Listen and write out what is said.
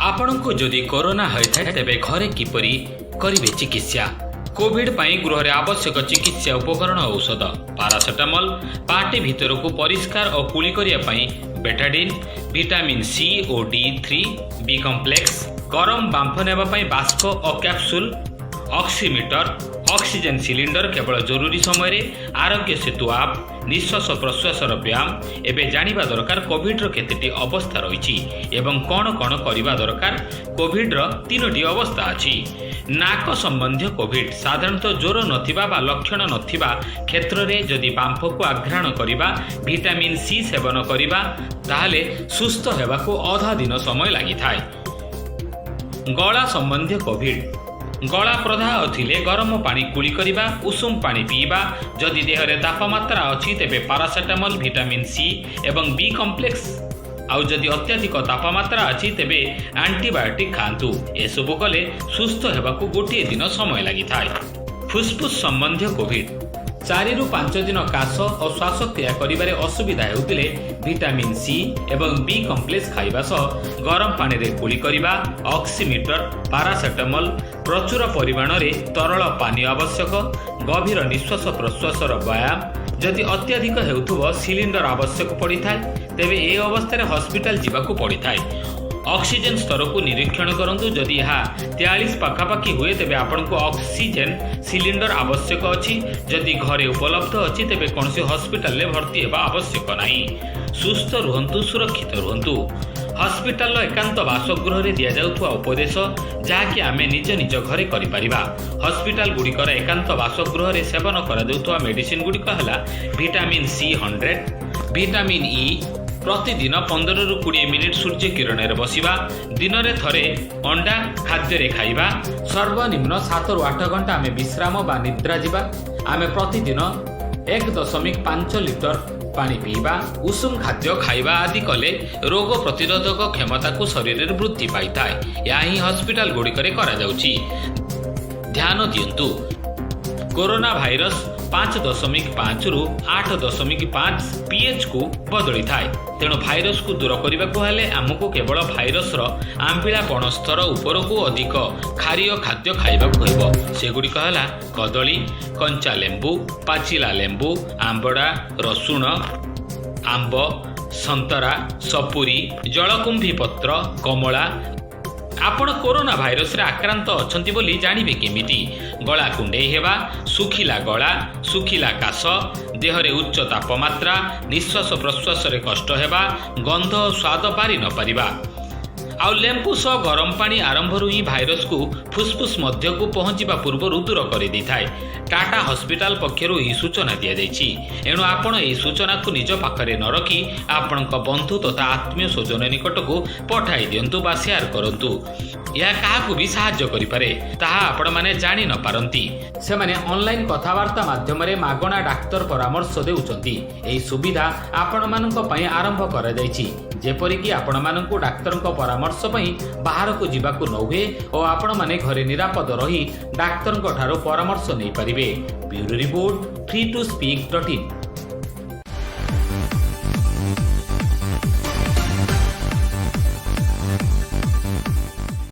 ଆପଣଙ୍କୁ ଯଦି କରୋନା ହୋଇଥାଏ, ତେବେ ଘରେ କିପରି କରିବେ ଚିକିତ୍ସା? କୋଭିଡ ପାଇଁ ଗୃହରେ ଆବଶ୍ୟକ ଚିକିତ୍ସା ଉପକରଣ, ଔଷଧ: ପାରାସେଟାମଲ, ପାଟି ଭିତରକୁ ପରିଷ୍କାର ଓ କୁଳି କରିବା ପାଇଁ ବେଟାଡିନ୍, ଭିଟାମିନ୍ ସି ଓ ଡି 3, ବି କମ୍ପ୍ଲେକ୍ସ, ଗରମ ବାମ୍ଫ ନେବା ପାଇଁ ବାଷ୍ପ ଓ କ୍ୟାପସୁଲ, ଅକ୍ସିମିଟର, ଅକ୍ସିଜେନ୍ ସିଲିଣ୍ଡର କେବଳ ଜରୁରୀ ସମୟରେ, ଆରୋଗ୍ୟ ସେତୁ ଆପ୍, ନିଶ୍ୱାସ ପ୍ରଶ୍ୱାସର ବ୍ୟାୟାମ। ଏବେ ଜାଣିବା ଦରକାର କୋଭିଡର କେତେଟି ଅବସ୍ଥା ରହିଛି ଏବଂ କ'ଣ କ'ଣ କରିବା ଦରକାର। କୋଭିଡର ତିନୋଟି ଅବସ୍ଥା ଅଛି। ନାକ ସମ୍ବନ୍ଧୀୟ କୋଭିଡ ସାଧାରଣତଃ ଜ୍ୱର ନଥିବା ବା ଲକ୍ଷଣ ନଥିବା କ୍ଷେତ୍ରରେ ଯଦି ବାମ୍ଫକୁ ଆଘ୍ରାଣ କରିବା, ଭିଟାମିନ୍ ସି ସେବନ କରିବା, ତାହେଲେ ସୁସ୍ଥ ହେବାକୁ ଅଧା ଦିନ ସମୟ ଲାଗିଥାଏ। ଗଳା ସମ୍ବନ୍ଧୀୟ କୋଭିଡ: ଗଳା ପ୍ରଦାହ ଥିଲେ ଗରମ ପାଣି କୁଳି କରିବା, ଉଷୁମ ପାଣି ପିଇବା। ଯଦି ଦେହରେ ତାପମାତ୍ରା ଅଛି, ତେବେ ପାରାସେଟାମଲ, ଭିଟାମିନ୍ ସି ଏବଂ ବି କମ୍ପ୍ଲେକ୍ସ, ଆଉ ଯଦି ଅତ୍ୟଧିକ ତାପମାତ୍ରା ଅଛି, ତେବେ ଆଣ୍ଟିବାୟୋଟିକ୍ ଖାଆନ୍ତୁ। ଏସବୁ କଲେ ସୁସ୍ଥ ହେବାକୁ ଗୋଟିଏ ଦିନ ସମୟ ଲାଗିଥାଏ। ଫୁସଫୁସ୍ ସମ୍ବନ୍ଧୀୟ କୋଭିଡ: 4ରୁ 5 ଦିନ କାଶ ଓ ଶ୍ୱାସକ୍ରିୟା କରିବାରେ ଅସୁବିଧା ହେଉଥିଲେ ଭିଟାମିନ୍ ସି ଏବଂ ବି କମ୍ପ୍ଲେକ୍ସ ଖାଇବା ସହ ଗରମ ପାଣିରେ କୁଳି କରିବା, ଅକ୍ସିମିଟର, ପାରାସେଟାମଲ, ପ୍ରଚୁର ପରିମାଣରେ ତରଳ ପାନୀୟ ଆବଶ୍ୟକ, ଗଭୀର ନିଶ୍ୱାସ ପ୍ରଶ୍ୱାସର ବ୍ୟାୟାମ। ଯଦି ଅତ୍ୟଧିକ ହେଉଥିବ, ସିଲିଣ୍ଡର ଆବଶ୍ୟକ ପଡ଼ିଥାଏ। ତେବେ ଏ ଅବସ୍ଥାରେ ହସ୍ପିଟାଲ ଯିବାକୁ ପଡ଼ିଥାଏ। ଅକ୍ସିଜେନ୍ ସ୍ତରକୁ ନିରୀକ୍ଷଣ କରନ୍ତୁ। ଯଦି ଏହା 43 ପାଖାପାଖି ହୁଏ, ତେବେ ଆପଣଙ୍କୁ ଅକ୍ସିଜେନ୍ ସିଲିଣ୍ଡର ଆବଶ୍ୟକ ଅଛି। ଯଦି ଘରେ ଉପଲବ୍ଧ ଅଛି, ତେବେ କୌଣସି ହସ୍ପିଟାଲରେ ଭର୍ତ୍ତି ହେବା ଆବଶ୍ୟକ ନାହିଁ। ସୁସ୍ଥ ରୁହନ୍ତୁ, ସୁରକ୍ଷିତ ରୁହନ୍ତୁ। ହସ୍ପିଟାଲର ଏକାନ୍ତ ବାସଗୃହରେ ଦିଆଯାଉଥିବା ଉପଦେଶ, ଯାହାକି ଆମେ ନିଜ ନିଜ ଘରେ କରିପାରିବା। ହସ୍ପିଟାଲ ଗୁଡ଼ିକର ଏକାନ୍ତ ବାସଗୃହରେ ସେବନ କରାଯାଉଥିବା ମେଡିସିନ ଗୁଡ଼ିକ ହେଲା ଭିଟାମିନ୍ ସି 100, ଭିଟାମିନ୍ ଇ, ପ୍ରତିଦିନ 15ରୁ 20 ମିନିଟ୍ ସୂର୍ଯ୍ୟ କିରଣରେ ବସିବା, ଦିନରେ ଥରେ ଅଣ୍ଡା ଖାଦ୍ୟରେ ଖାଇବା, ସର୍ବନିମ୍ନ 7ରୁ 8 ଘଣ୍ଟା ଆମେ ବିଶ୍ରାମ ବା ନିଦ୍ରା ଯିବା, ଆମେ ପ୍ରତିଦିନ 1.5 ଲିଟର ପାଣି ପିଇବା, ଉଷୁମ ଖାଦ୍ୟ ଖାଇବା ଆଦି କଲେ ରୋଗ ପ୍ରତିରୋଧକ କ୍ଷମତାକୁ ଶରୀରରେ ବୃଦ୍ଧି ପାଇଥାଏ। ଏହା ହିଁ ହସ୍ପିଟାଲ ଗୁଡ଼ିକରେ କରାଯାଉଛି। ଧ୍ୟାନ ଦିଅନ୍ତୁ, କରୋନା ଭାଇରସ 5.5ରୁ 8.5 ପିଏଚ୍କୁ ବଦଳିଥାଏ। ତେଣୁ ଭାଇରସକୁ ଦୂର କରିବାକୁ ହେଲେ ଆମକୁ କେବଳ ଭାଇରସର ଆମ୍ବିଳାପଣ ସ୍ତର ଉପରକୁ ଅଧିକ ଖାରୀୟ ଖାଦ୍ୟ ଖାଇବାକୁ ହେବ। ସେଗୁଡ଼ିକ ହେଲା କଦଳୀ, କଞ୍ଚା ଲେମ୍ବୁ, ପାଚିଲା ଲେମ୍ବୁ, ଆମ୍ବଡ଼ା, ରସୁଣ, ଆମ୍ବ, ସନ୍ତରା, ସପୁରୀ, ଜଳକୁମ୍ଭୀ ପତ୍ର, କମଳା। ଆପଣ କରୋନା ଭାଇରସରେ ଆକ୍ରାନ୍ତ ଅଛନ୍ତି ବୋଲି ଜାଣିବେ କେମିତି? ଗଳା କୁଣ୍ଡେଇ ହେବା, ଶୁଖିଲା ଗଳା, ଶୁଖିଲା କାଶ, ଦେହରେ ଉଚ୍ଚ ତାପମାତ୍ରା, ନିଶ୍ୱାସ ପ୍ରଶ୍ୱାସରେ କଷ୍ଟ ହେବା, ଗନ୍ଧ ଓ ସ୍ୱାଦ ବାରି ନପାରିବା। ଆଉ ଲେମ୍ବୁ ସହ ଗରମ ପାଣି ଆରମ୍ଭରୁ ହିଁ ଭାଇରସକୁ ଫୁସଫୁସ୍ ମଧ୍ୟକୁ ପହଞ୍ଚିବା ପୂର୍ବରୁ ଦୂର କରିଦେଇଥାଏ। ଟାଟା ହସ୍ପିଟାଲ ପକ୍ଷରୁ ଏହି ସୂଚନା ଦିଆଯାଇଛି। ଏଣୁ ଆପଣ ଏହି ସୂଚନାକୁ ନିଜ ପାଖରେ ନ ରଖି ଆପଣଙ୍କ ବନ୍ଧୁ ତଥା ଆତ୍ମୀୟ ସ୍ୱଜନ ନିକଟକୁ ପଠାଇ ଦିଅନ୍ତୁ ବା ସେୟାର କରନ୍ତୁ। ଏହା କାହାକୁ ବି ସାହାଯ୍ୟ କରିପାରେ, ତାହା ଆପଣମାନେ ଜାଣି ନ ପାରନ୍ତି। ସେମାନେ ଅନଲାଇନ କଥାବାର୍ତ୍ତା ମାଧ୍ୟମରେ ମାଗଣା ଡାକ୍ତର ପରାମର୍ଶ ଦେଉଛନ୍ତି। ଏହି ସୁବିଧା ଆପଣମାନଙ୍କ ପାଇଁ ଆରମ୍ଭ କରାଯାଇଛି, ଯେପରିକି ଆପଣମାନଙ୍କୁ ଡାକ୍ତରଙ୍କ ପରାମର୍ଶ ପାଇଁ ବାହାରକୁ ଯିବାକୁ ନ ହୁଏ ଓ ଆପଣମାନେ ଘରେ ନିରାପଦ ରହି ଡାକ୍ତରଙ୍କ ଠାରୁ ପରାମର୍ଶ ନେଇପାରିବେ। Bureau report, free to speak dot in.